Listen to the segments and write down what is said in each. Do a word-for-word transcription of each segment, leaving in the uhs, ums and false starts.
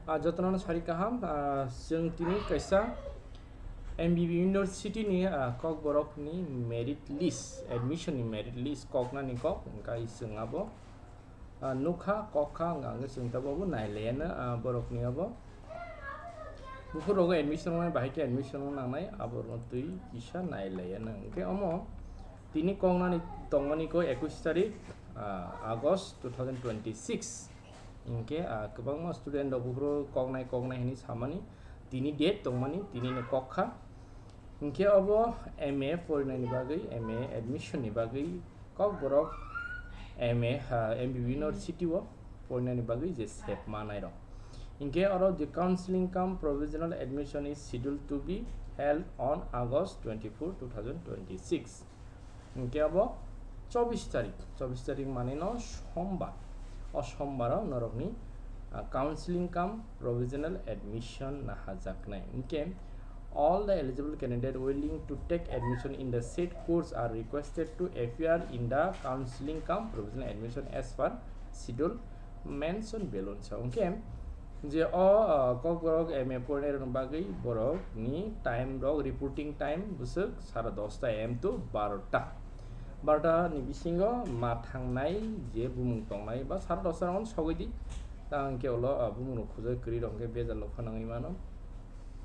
Ah, jotono sari kaham, ah, chwng tini kaisa M B B University ni, ah, kokborok ni merit list, admission ni merit list koknani kok, wngkha chwng abo, ah, nukha, kokha, wngkha hwnkhe chwng tabuk abo nailayano, ah, borok ni abo. Buphur rogo admission wngnai, bahai khe admission wng nangnai, abo rokno twi kisa nailayano. Hwnkhe omo tini koknani tongmani kok ekush tarik, ah, August two thousand twenty-six. Hwnkhe, ah, kwbangma student rok buphuru koknai koknai hinwi samani, tini date tongmani, tini no kok kha. Hwnkhe obo M A porinani bagwi, M A admission ni bagwi kokborok M A, ah, M B B University o porinani bagwi je sep manai rok. Hwnkhe oro the counseling cum provisional admission is scheduled to be held on August twenty-four, two thousand twenty-six. Hwnkhe abo chobbish tarik, chobbish tarik mane no sombar. O sombaro norokni, ah, counseling cum provisional admission nahajaknai. Hwnkhe all the eligible candidate willing to take admission in the said course are requested to appear in the counseling cum provisional admission as per schedule mention below. Hwnkhe je o, ah, kokborok M A porinai rokni bagwi borok ni time rok, reporting time bwswk sara dosta A M to barota. Barota ni bisingo ma thangnai je bumung tongnai ba sara dosta rok sogwi di. Ta hwnkhe ulo, ah, bumung rok khujai kwrwi rok hwnkhe bejal rok phano wngwi mano.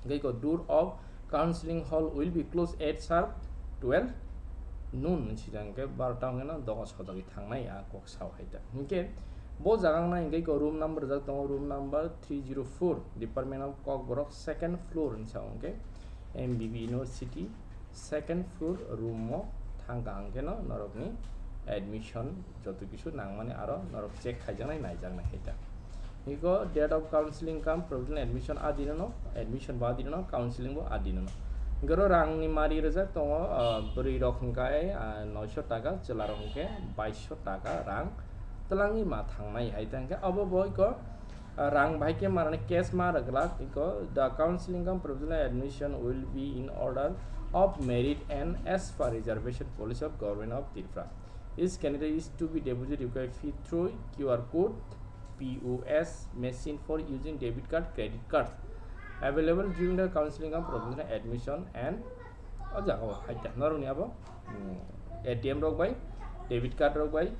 Hwnkhe iko door of counseling hall will be closed at sharp twelve noon, sida hwnkhe barota hwnkhe no doga sojagwi thangnai a kok sao hai ta. Hwnkhe bo jaga wngnai hwnkhe iko room number rijak tongo, room number three zero four, Department of Kokborok, second floor hinwi sao hwnkhe M B B University second floor room o thangkha hwnkhe no norokni admission joto kisu nangmani aro norok check khaijaknai, naijaknai hai ta. Iko date of counseling cum provisional admission a dino no, admission bo a dino no, counseling bo a dino no. Hwnkhe oro rang ni mari rijak tongo, ah, bwrwi rok hwnkhe, ah, noisho taka, chwla rok hwnkhe baisho taka rang twlangwi ma thangnai hai ta. Hwnkhe obo bo iko, ah, rang bahai khe manani cash ma rwglak iko, the counseling cum provisional admission will be in order of merit and as per reservation policy of Government of Tripura. Each candidate is to be deposit required fee through Q R code, P O S machine for using debit card, credit card available during the counseling and provisional admission and o jaga o hai ta norokni abo, mm, A T M rok bai, debit card rok bai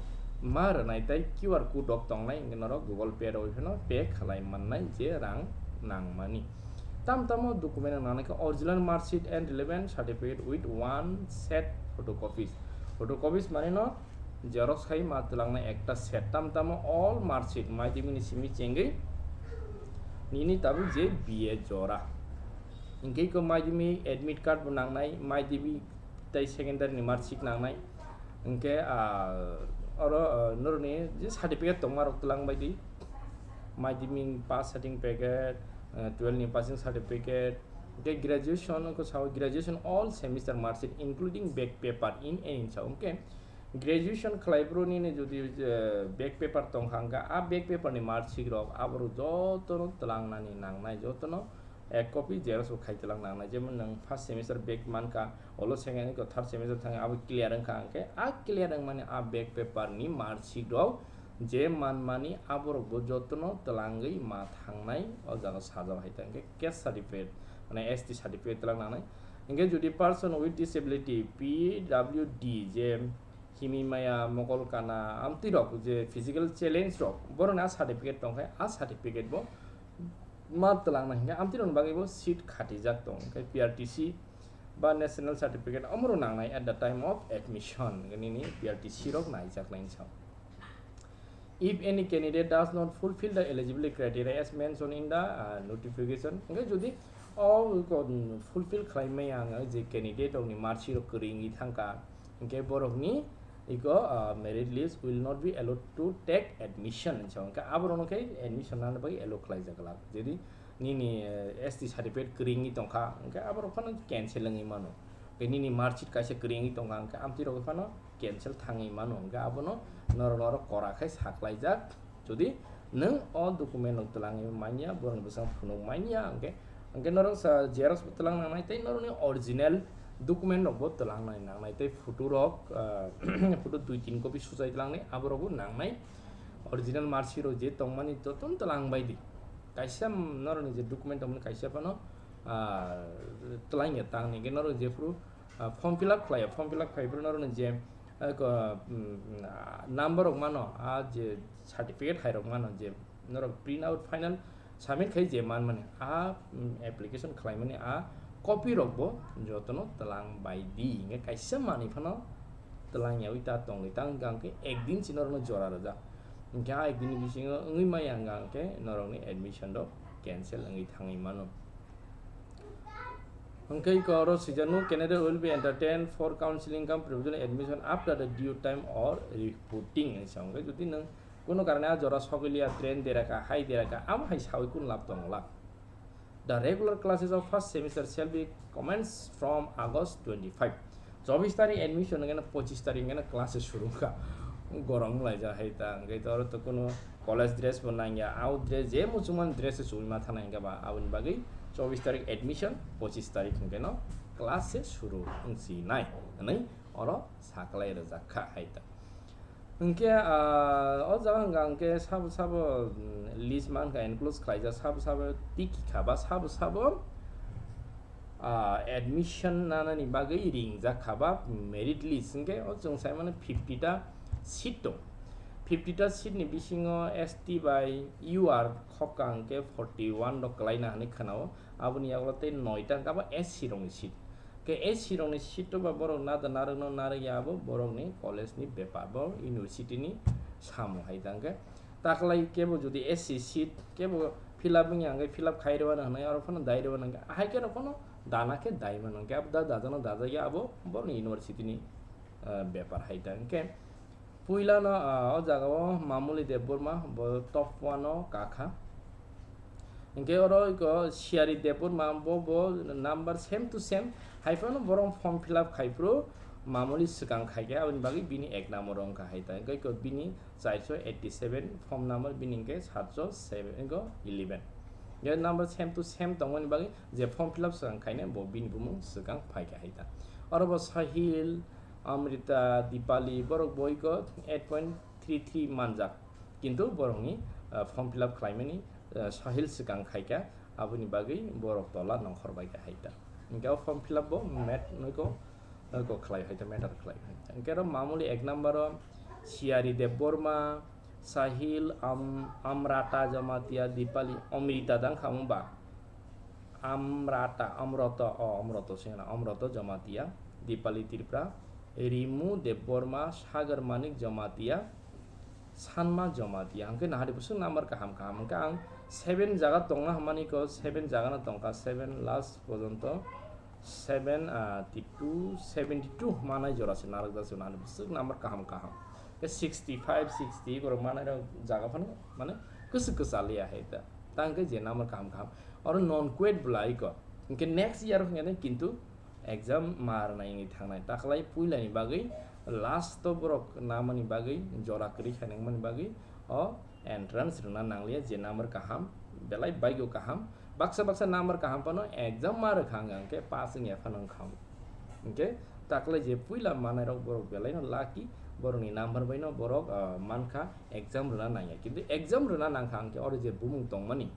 ma rwnai tei Q R code rok tongnai hwnkhe norok Google Pay rok bai phano pay khlai mannai je rang nangmani. Tam tamo document rok nangnai khe original mark sheet and relevant certificate with one set photocopies. Photocopies mane no xerox khai ma twlangnai ekta set, tam tamo all mark sheet, madhyamik ni simi chengwi nini tabuk je B A jora. Hwnkhe iko madhyamik admit card bo nangnai, madhyamik tei secondary ni mark sheet nangnai. Hwnkhe, ah, oro, ah, norokni je certificate tongma rok twlang bai di. Madhyamik pass certificate, ah, twelve ni passing certificate, hwnkhe graduation, wngkha sao graduation all semester mark sheet including back paper in any sao. Hwnkhe graduation khlai bro nini jodi, eh, back paper tongkha hwnkha, a back paper ni mark sheet rok aborok joto no twlang nani nangnai, joto no ek copy xerox bo khai twlang nangnai. Jemon nwng first semester back mankha, olo second ko third semester thang abo clear wngkha, hwnkhe a clear wngmani a back paper ni mark sheet rok je manmani aborok bo joto no twlangwi ma thangnai o jaga sajak hai ta. Hwnkhe caste certificate, mane S T certificate twlang nangnai. Hwnkhe jodi person with disability, P W D, je himwi maya, mokol kana, amtwi rok je physical challenge rok, borok ni a certificate tongkhe, a certificate bo ma twlang nai hwnkhe amtwi rok ni bagwi bo seat khatijak tong, hwnkhe P R T C ba national certificate omo rok nangnai at the time of admission, hwnkhe nini P R T C rok naijaknai wngkha. If any candidate does not fulfill the eligibility criteria as mentioned in the, uh, notification, hwnkhe jodi o, um, fulfill khlai maya ang je candidate rok ni mark sheet rok kwrwi wngwi thangkha, hwnkhe borok ni iko, uh, merit list will not be allowed to take admission hinwi sao, hwnkhe aborok no khe admission nana bagwi allow khlai jak glak. Jodi nini, uh, S T certificate kwrwi wngwi tongkha, hwnkhe aborok phano cancel wngwi mano. Hwnkhe nini mark sheet kaisa kwrwi wngwi tongkha, hwnkhe amtwi rok phano cancel thangwi mano, hwnkhe abono norok norok kora khai saklaijak. Jodi nwng o document rok twlangwi manya, borokni bwskango phunuk manya, hwnkhe, hwnkhe norok sa xerox bo twlang nangnai tei norokni original document rok bo twlang nai nangnai tei photo rok, ah, photo dui tin copy suchai twlangnai, aborok bo nangnai. Original mark sheet rok je tongmani jotono twlang bai di. Kaisa norokni je document tongmani kaisa phano, ah, twlangya tang hwnwi khe norok jephru, ah, form fill up khlaiya, form fill up khai phuru norokni je, ah, ko, mm, ah, number rok mano, ah, je certificate hai rok mano, je norok print out final submit khai je manmani, ah, mm, application khlaimani, ah, copy rok bo jotono twlang bai di, hingkhe kaisa manwi phano twlang yaui ta tongwi tang hwnkhe ekdin si norokno jora rwjak. Hingkhe a ekdini bisingo wngwi maya hwnkha hwnkhe norokni admission rok cancel wngwi thangwi mano. Hingkhe iko oro swijak, "No candidate will be entertained for counseling cum provisional admission after the due time or reporting," hinwi sa hwnkhe jodi nwng kuno karone a jora sogwi liya, train deraka, hai deraka, amo hai sawi kun lab tongo lab. The regular classes of first semester shall be commence from August twenty-five. Chobbish tarik admission hwnkhe no pochis tarik hwnkhe no class se suru wngkha. Gorong wnglaijak hai ta, hwnkhe to oro to kuno college dress bo nangya, out dress, je muchungmani dress se chumui ma thana hwnkhe ba, aboni bagwi chobbish tarik admission, pochis tarik hwnkhe no class se suru wngsi nai hwnwi oro saklai rwjak kha hai ta. Hwnkhe, ah, o jaga hwnkha hwnkhe sabo sabo, mm, list mankha enclose khlaijak, sabo sabo tiki kha ba sabo sabo, ah, admission nanani bagwi ringjak kha ba merit list. Hwnkhe o chwng sai mano fifty ta seat tong. Fifty ta seat ni bisingo S T bai U R khokka hwnkhe forty one rok kwlaina hwnwi khwnao. Aboni yagulo tei noita hwnkha ba S C rokni seat. Khe S C rokni seat o ba borok nada narwkno narwkya abo borokni college ni bepar, bo university ni samung hai ta hwnkhe. Taklai kebo jodi S C seat kebo fill up wngya hwnkhe fill up khai rwna hwnwi aro phano dai rwna hwnkhe, ahai khe rok phano dana khe dai mano hwnkhe abo da dajakno dajakya abo borokni university ni, ah, bepar hai ta hwnkhe. Puila no, ah, o jaga o Mamuli Debbarma, bo top one o kakha. Hingke oro iko Siyari Debbarma, bo, bo number same to same. Hai phano borok form fill up khai phuru Mamuli swkang khai khe, aboni bagwi bini ek number o wngkha hai ta. Hingke iko bini charso eighty seven form number, bini hingke satso seven, iko eleven. Hingke number same to same tongmani bagwi je form fill up swkang khainai, bo bini bumung swkang phai kha hai ta. Oro bo Sahil, Amrita, Dipali, borok boiko eight point three three manjak. Kintu borokni, ah, form fill up khlaimani, ah, Sahil swkang khaikha, aboni bagwi borok tola nongkhor bai kha hai ta. Hingke o form fill up bo mat-, noiko, noiko khlai hai ta, matter khlai hai ta. Hingke oro Mamuli ek number o Siyari Debbarma, Sahil, Am-, Amrata Jamatia, Dipali, Amrita dang kha wng ba? Amrata, Amroto, o, Amroto se hwna, Amroto Jamatia, Dipali Tripura, Rimu Debbarma, Sagar Manik Jamatia, Sanma Jamatia. Hingke nahari bwswk number kaham kaham. Hingke ang seven jaga tongna hamani ko, seven jaga no tongkha, seven last porjonto, seven, ah, two, seventy two manai jora se narwkjak se nahari bwswk number kaham kaham. Ke sixty five, sixty borok manai rok jaga phano mane kwswk kwchaliya hai ta. Tang khe je number kaham kaham. Oro non quit bwlai ko. Hingke next year hwnkhe kintu exam ma rwnai wngwi thangnai. Taklai puilani bagwi last o borok namani bagwi jora kwrwi khainai wngmani bagwi o entrance rwna nangliya je number kaham, belai baigo kaham. Baksa baksa number kaham phano exam ma rwkha hwnkha hwnkhe pass wngya phano wngkha. Hingke taklai je puila manai rok borok belai no lucky, borokni number bai no borok, ah, mankha exam rwna nangya. Kintu exam rwna nangkha hwnkhe oro je bumung tongmani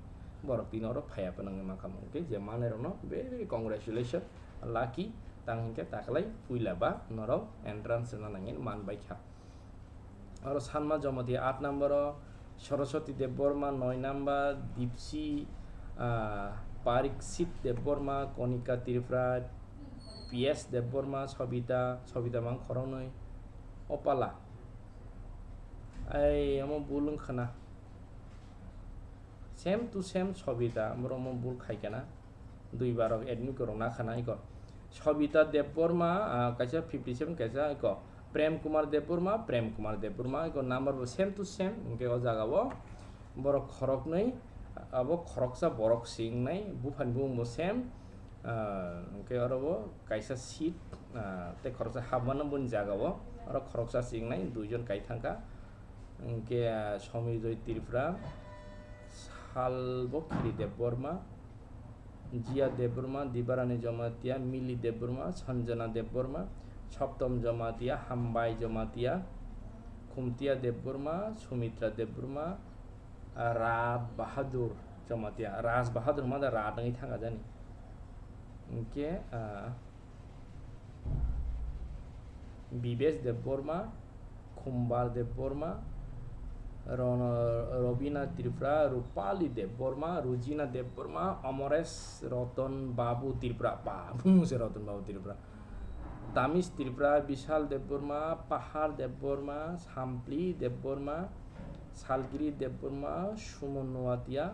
borok tini oro phaiya phano wngwi mankha. Hingke je manai rok no very very congratulation, lucky tang hingke taklai puila ba norok entrance rwna nangya man bai kha. Aro Sanma Jamatia aat number o, Saraswati Debbarma noi number, Dipsi, ah, Pariksit Debbarma, Konika Tripura, P S Debbarma, Sobita, Sobita mang khoroknwi, Opala. Ai, omo bul wngkha na. Same to same Sobita, borok omo bul khaikha na. Dui barok admit korok na khana iko. Sobita Debbarma, ah, kaisa fifty seven, kaisa iko. Prem Kumar Debbarma, Prem Kumar Debbarma, iko number bo same to same, hingke o jaga o borok khoroknwi, abo khoroksa borok si wngnai, buphani bumung bo same, ah, hingke oro bo kaisa seat, ah, tei khoroksa habmano boni jaga o, oro khoroksa si wngnai, duijon kai thangkha. Hingke, ah, Somijoy Tripura, Salbokhiri Debbarma, Jia Debbarma, Dibarani Jamatia, Mili Debbarma, Sanjana Debbarma, Saptam Jamatia, Hambai Jamatia, Khumtia Debbarma, Sumitra Debbarma, ah, Rat Bahadur, Jamatia, Raj Bahadur hwnma da Ra wngwi thangkha jani. Hwnkhe, ah, Bibesh Debbarma, Khumbar Debbarma, Rono-, Robina Tripura, Rupali Debbarma, Rujina Debbarma, Amaresh Ratan Babu Tripura, ba, bumung se Ratan Babu Tripura. Damish Tripura, Bishal Debbarma, Pahar Debbarma, Sampli Debbarma, Salgiri Debbarma, Suman Noatia,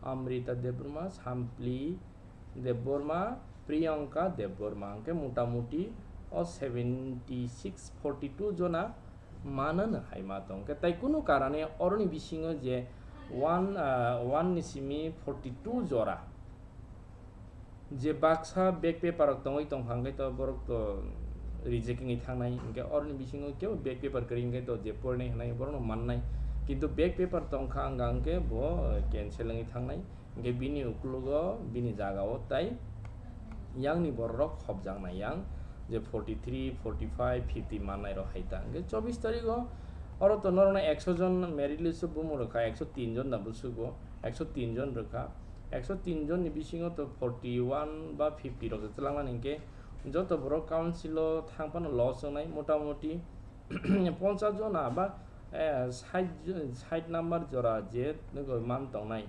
Amrita Debbarma, Sampli Debbarma, Priyanka Debbarma, hwnkhe motamuti o seventy six, forty two jona manano hai ma tong khe. Tai kunu karane oroni bisingo je one, ah, one ni simi forty two jora je baksa back paper rok tongwi tongkha hwnkhe to borok to reject wngwi thangnai, hwnkhe oroni bisingo kebo back paper kwrwi hwnkhe to je porinai hwnai borokno mannai, kintu back paper tongkha wngkha hwnkhe bo cancel wngwi thangnai, hwnkhe bini uklogo bini jagao tai yangni bororok hopjaknai yang je forty three, forty five, fifty mannai rok hai ta. Hwnkhe chobbish tarigo oro to norokno ekso jon merit list o bumung rwkha, ekso tin jon da bwswk o, ekso tin jon rwkha, ekso tin jon ni bisingo to forty one ba fifty rok se twlangnani hwnkhe joto borok council o thang phano loss wngnai, motamuti ponchas jona ba, eh, sait jon, sait number jora je nugwi man tongnai,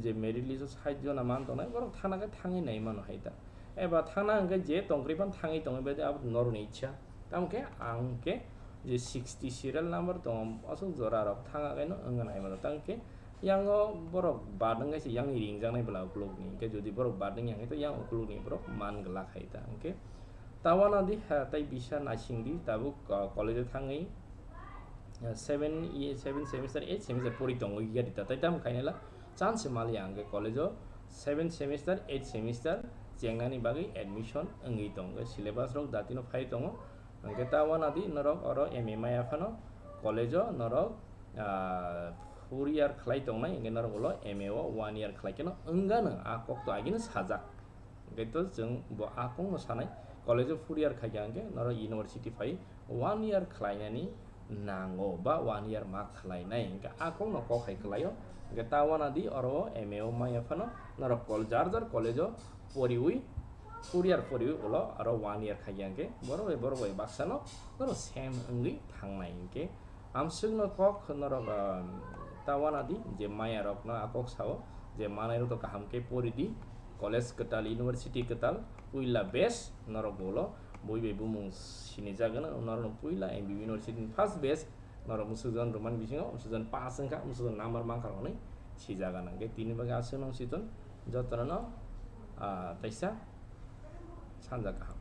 je merit list o sait jona man tongnai, borok thana khe thangwi nai mano hai ta. Eba thana hwnkhe je tongkwrwi phano thangwi tongwi bai de, abo norokni ichha. Tamo khe ang khe je sixty serial number tongo, aswk jora rok thanga khe no wngna nai mano. Tamo khe yango borok bad wngkhe se yangni ringjaknai bwla ukulukni. Hwnkhe jodi borok bad wngya hwnkhe to yang ukulukni borok man glak hai ta. Hwnkhe tawana di ha tai bisa naising di tabuk, ah, college o thangwi, ah, seven ye-, seven semester, eight semester pori tongwi ya di ta. Tai tamo khainai la chance se mal ya hwnkhe college o seven semester, eight semester chengnani bagwi admission wngwi tongo. Syllabus rok datino phai tongo. Hwnkhe ta wanadi norok oro M A maya phano college o norok, ah, four year khlai tongnai, hwnkhe norok ulo M A o one year khlai kheno wngano, a kok to agino sajak. Hwnkhe to chwng bo a kokno sanai, college o four year khaikha hwnkhe norok university phai one year khlainani nango ba one year ma khlainai, hwnkhe a kokno kok hai khlaio. Hwnkhe ta wanadi oro M A o maya phano norok kol-, jar jar college o poriwi, four year poriwi ulo aro one year khaikha hwnkhe borok bai borok bai baksano norok same wngwi thangnai. Hwnkhe amswkno kok norok, ah, ta wanadi je maya rokno a kok sao je manai rok to kaham khe pori di, college kwtal, university kwtal, puila base norok ulo bui bai bumung sinijak gana, norokno puila M B B university ni first base norok musukjon romani bisingo musukjon pass wngkha, musukjon number mankha hwnwi sijak gana. Hwnkhe tini bagwi aswkno siton jotono, ah, taisa sanja kaham.